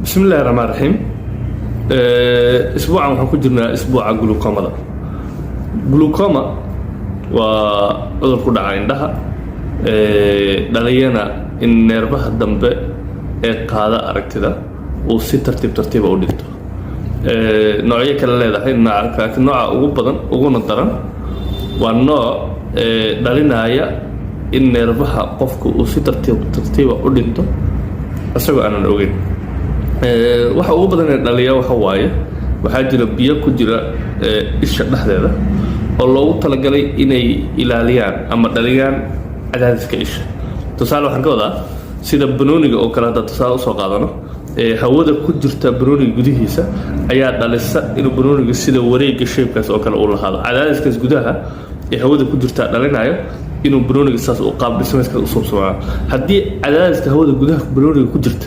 Bismi illahi raxmaan raxiim. Isbuucan waxaan ku jirnaa isbuuca glaucomada. Glaucoma waa cudur ku dhaca indhaha, dhaliyana in neerbaha dambe ee qaada aragtida uu si tartiib tartiiba u dhinto. Noocyo kale leedahay, laakiin nooca ugu badan uguna daran waa nooc dhalinaya in neerbaha qofku uu si tartiib tartiiba u dhinto isagoo aanan ogeyn. Waxa ugu badan ee dhaliya waxa waaye, waxaa jira biyo ku jira isha dhexdeeda oo loogu talagalay inay ilaaliyaan ama dhaliyaan cadaadiska isha. Tusaale waxaan ka wadaa sida banooniga oo kale. Haddaa tusaale usoo qaadano, hawada ku jirta banooniga gudihiisa ayaa dhalisa inuu banooniga sida wareega shape-kaas oo kale uu lahaado. Cadaadiskaas gudaha ee hawada ku jirta dhalinayo inuu banooniga saas u qaab dhismeedkaas u suubsamaa. Haddii cadaadiska hawada gudaha banooniga ku jirta